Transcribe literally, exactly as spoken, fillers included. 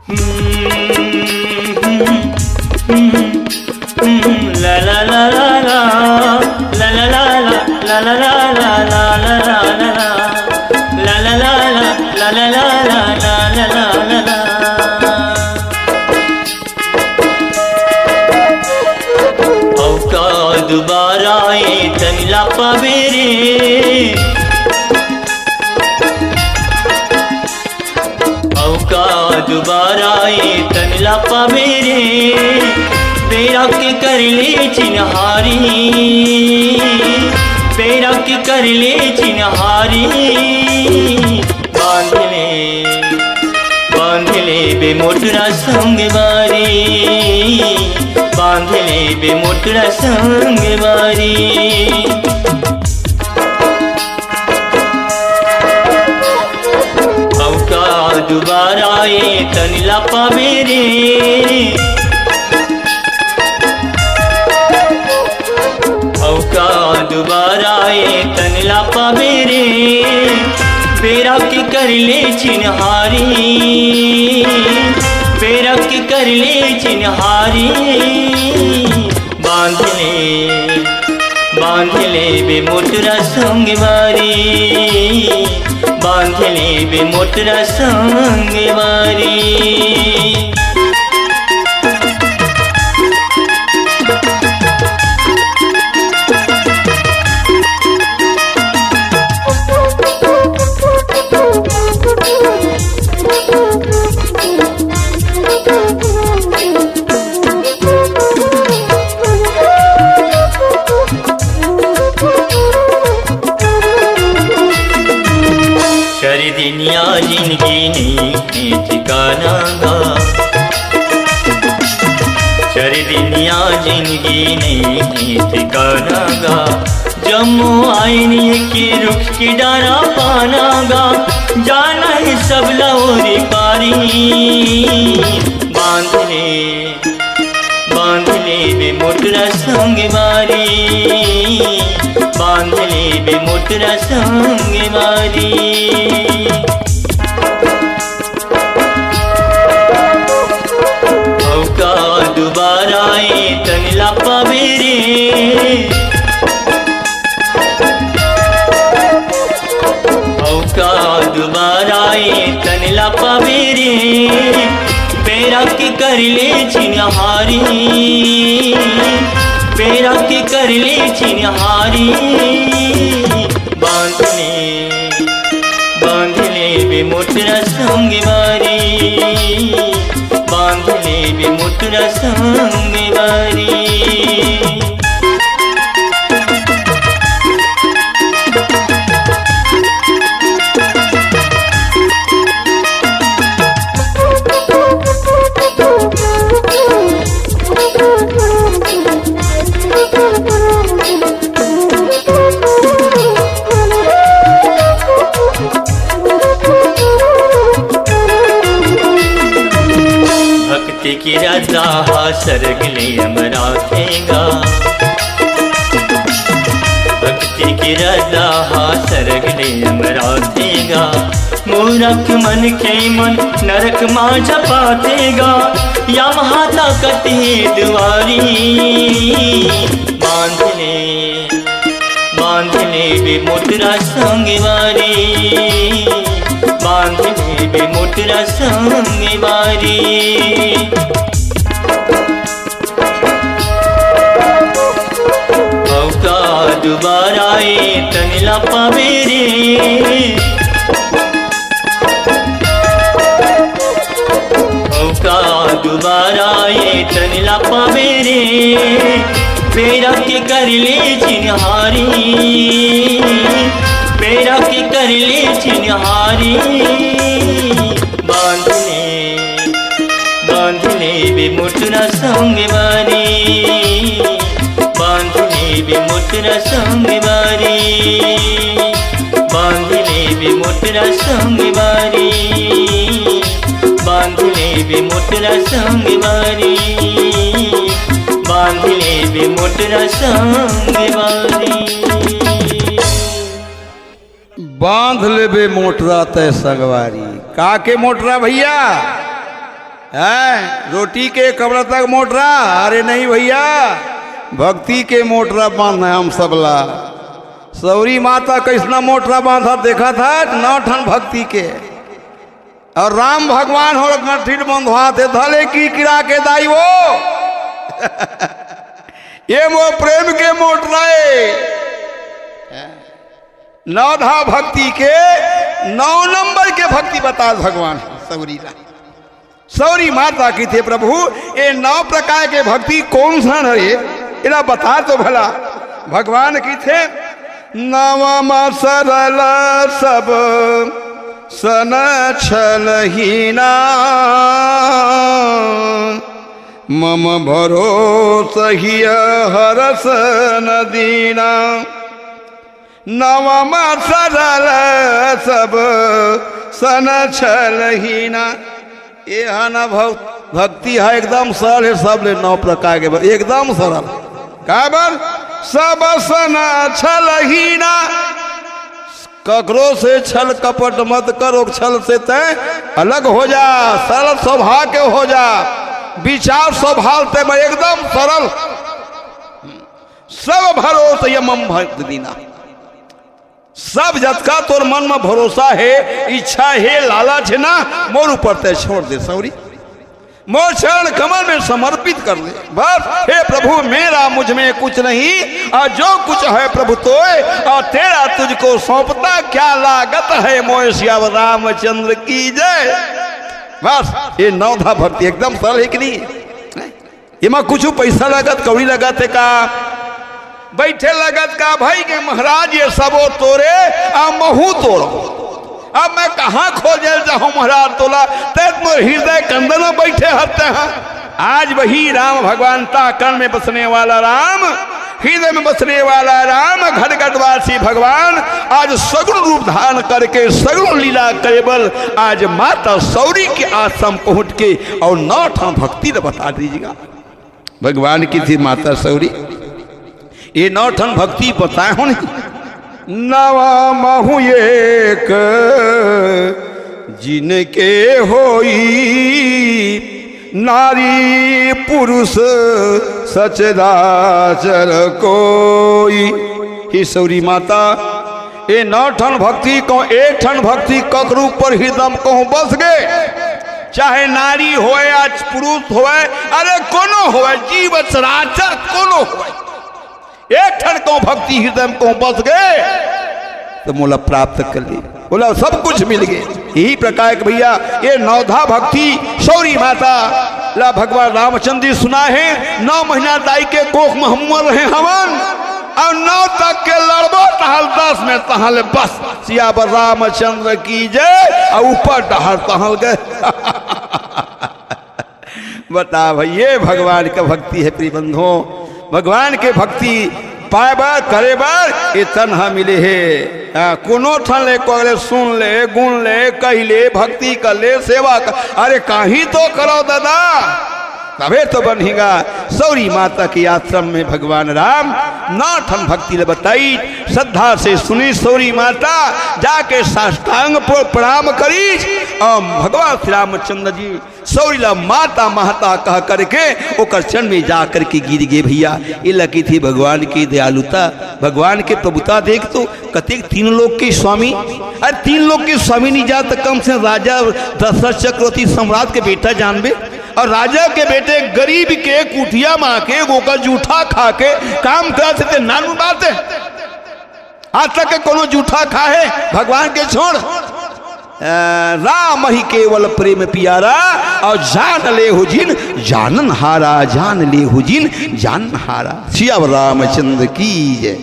अउ का दुबारा ए तन ला पाबे रे? अउ का दुबारा ए तन ला पाबे रे? बेरा के कर ले चिन्हारी, बेरा के कर ले चिन्हारी। बांध ले, बांध ले बे मोटरा संगवारी, बांध ले बे मोटरा संगवारी। अउ का दुबारा ए तन ला पाबे रे? अउ का दुबारा ए तन ला पाबे रे? बेरा के कर ले चिन्हारी, बेरा के कर ले चिन्हारी। बांध ले, बांध ले बे मोटरा संगवारी, बांध ले बे मोटरा संगवारी। चार दिन या जिंदगी नइ हे ठिकाना गा, चार दिन या जिंदगी नइ हे ठिकाना गा। जम्मो आइन एके रुख के डारा पाना गा, जाना हे सब ला ओरी पारी। बांध ले, बांध ले बे मोटरा संगवारी, बांध ले बे मोटरा संगवारी। अउ का दुबारा ए तन ला पाबे रे? अउ का दुबारा ए तन ला पाबे रे? बेरा के कर ले चिन्हारी, बेरा के कर ले चिन्हारी। बांध ले, बांध ले बे मोटरा संगवारी, बांध ले बे मोटरा संगवारी। भक्ति के रद्दा हा सरग ले अमराथे गा, भक्ति के रद्दा हा सरग ले अमराथे गा। मूरख मनखे मन नरक मा झपाथे गा, यमहा ताकत हे दुआरी। बांध ले, बांध ले बे मोटरा संगवारी, बांध ले बे मोटरा संगवारी। अउ का दुबारा ए तन ला पाबे रे? अउ का दुबारा ए तन ला पाबे रे? बेरा के कर ले चिन्हारी, बेरा के कर ले चिन्हारी। बांध ले, बांध ले बे मोटरा संगवारी, बांध ले बे मोटरा संगवारी, बांध ले बे मोटरा संगवारी, बांध ले बे मोटरा संगवारी, बांध ले बे मोटरा संगवारी। बांध ले बे मोटरा तैं संगवारी। का के मोटरा भइया? हैं, रोटी के कमरा तक मोटरा? अरे नहीं भैया, भक्ति के मोटरा बांधना है हम सबला। सौरी माता कैसना मोटरा बांधा, देखा था नौ ठन भक्ति के। और राम भगवान हो गंठिन बंधवा थे, धले की किरा के दाई वो। ये मोर प्रेम के मोटरा ए। नवधा भक्ति के नौ नंबर के भक्ति बता भगवान सौरी ला। सौरी माता कहिथे, प्रभु, ये नौ प्रकार के भक्ति कौन सन है? एला बता तो भला। भगवान कहिथे, नवम सरल सब सन छलहीना, मम भरोस हिय हरस न दीना। नवम सरल सब सन छलहीना। ये है ना भक-, भक्ति है एकदम सरल है, सब ले नौ प्रकार के ब-, एकदम सरल। काबर? सब सन छलहीना। ककरो से छल कपट मत करो, छल से तय अलग हो जा, सरल स्वभाव के हो जा, विचार स्वभाव ते मैं एकदम सरल। सब भरोस ये मम भक्त दीना। सब जतका तोर मन में भरोसा है, इच्छा है, लालच है ना, मोर ऊपर ते छोड़ दे सौरी। मोर चरण कमल में समर्पित कर दे। बस, हे प्रभु, मेरा मुझ में कुछ नहीं, और जो कुछ है प्रभु तोय, और तेरा तुझको सौंपता, क्या लागत है मोय। सियावर रामचंद्र की जय। बस, ये नवधा भक्ति एकदम सरल है कि नहीं? एमा कुछ पैसा लगत, कौड़ी लगत है का? बैठे लगत का भाई के महाराज, ये सबो तोरे, आ महू तोरो। अब मैं कहाँ खोजे जाहूँ महाराज तोला, ते मोर हृदय कंदन में बैठे हरते हैं। आज वही राम भगवान, ताकन में बसने वाला राम, हृदय में बसने वाला राम, घटघटवासी भगवान आज सगुण रूप धारण करके सगुण लीला केवल आज माता सौरी के आश्रम पहुँच के और नौ ठन भक्ति ल बता दीजिएगा। भगवान कहिथे माता सौरी, ये नौ ठन भक्ति बताए हो नहीं? नवा महु एक जिनके होई, नारी पुरुष सचराचर कोई। हे सौरी माता, ए नौ ठन भक्ति कहूँ, एक ठन भक्ति ककरो ऊपर हृदय म कहूँ बस गे, चाहे नारी होय या पुरुष होय, अरे कोनो होय, जीव सचराचर कोनो होय, एक ठन कहूँ भक्ति हृदय म कहूँ बस गे, त मोला प्राप्त कर ले, बोला सब कुछ मिल गे। यही प्रकार के भैया, ये नवधा भक्ति सौरी माता ला भगवान रामचंद्र जी सुनाए हे। नौ महीना दाई के कोख म हमर रहे हवन, अउ नौ तक के लड़बो तहल दस में तहल बस। सियावर रामचंद्र की जय। अउ ऊपर डहर तहल गे। बता भई, ये भगवान के भक्ति हे प्रिय बंधुओं। भगवान के भक्ति पाए बर, करे बर ये तन ह मिले हे। हाँ, कोनो ठन ले को ले सुन ले, गुन ले, कहि ले, भक्ति कर ले, सेवा कर, अरे काहीं तो करो दादा, तभे तो बनही गा। सौरी माता के आश्रम में भगवान राम नौ ठन भक्ति ल बताई, श्रद्धा से सुनी सौरी माता, जाके साष्टांग प्र-, प्रणाम करीस। अउ भगवान श्री रामचंद्र जी सौरी ला माता, माता कह करके ओकर चरण में जा करके गिर गे भैया। एला कहिथे भगवान की दयालुता, भगवान के प्रभुता। देख तो, कतेक तीन लोक के स्वामी, अरे तीन लोक के स्वामी नहीं जा त कम से कम राजा दशरथ चक्रवर्ती सम्राट के बेटा जानबे। अउ राजा के बेटे गरीब के कुटिया म आके ओकर जूठा खा के काम करत हे, ते नानू बात हे? आज तक के कोनो जूठा खाहे भगवान के छोड़। अ, राम ही केवल प्रेम पियारा, अउ जान लेहु जिन जानन हारा, जान लेहु जिन जानन हारा। सियावर रामचंद्र की जय।